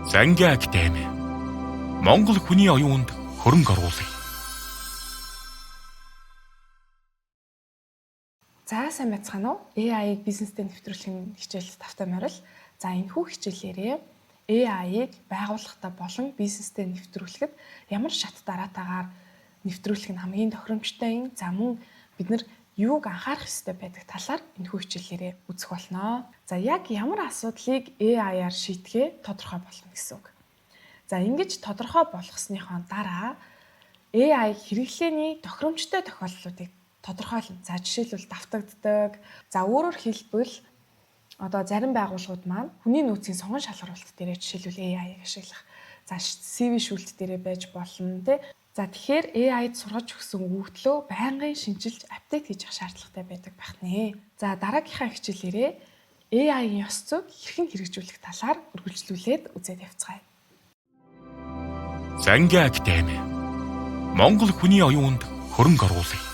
Зангийн академи Монгол хүний оюунд хөрөнгө оруулах. За, сайн байцгаана уу? AI-г бизнестэй нэвтрүүлэх нь хичээл тавтай морил. За, энэхүү хичээлээрээ AI-г байгууллагатай болон бизнестэй нэвтрүүлэхэд ямар шат дараатаагаар нэвтрүүлэх нь хамгийн тохиромжтой юм. За, мөн бид нар юуг анхаарах ёстой байдаг талаар энэхүү хичээлээрээ үзэх болно. За, яг ямар асуудлыг AI-аар шийдэхээ тодорхой болгоно гэсэн үг. За, ингэж тодорхой болгосныхоо дараа AI хэрэглээний тохиромжтой тохиолдлуудыг тодорхойлно. За, жишээлбэл, давтагддаг. За, өөрөөр хэлбэл, одоо зарим байгууллагууд маань хүний нөөцийн сонгон шалгаруулалт дээрээ жишээлбэл AI-г ашиглах. За, CV шүүлт дээрээ байж болно, тий. За, тэгэхээр AI-д сургаж өгсөн өгөгдлөө байнгын шинчилж, update хийж явах шаардлагатай байдаг байх нэ. За, дараагийнхаа хичээлээрээ AI-ийн ёс зүйг хэрхэн хэрэгжүүлэх талаар үргэлжлүүлээд үзээд явцгаая. Зангийн академи Монгол хүний оюунд хөрөнгө оруулах.